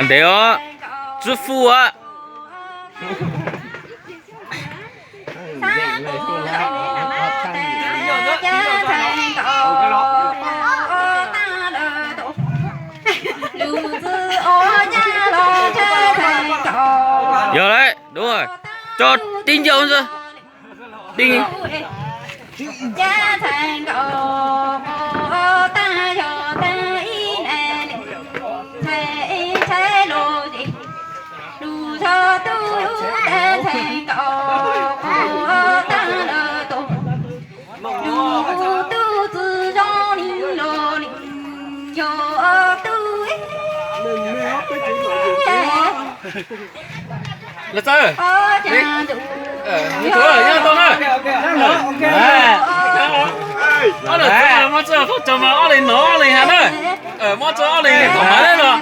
Ntev os, tswv fwj os. Yog lawm, đúng rồi. Tso tib ncauj xwb. Tib Los Txawj, nws tuav nyob tau na. Ob lawm txawj muab txawj qhov tso mas ob leeg nov ob leeg hais na. Muab txawj ob leeg thaum hais na los.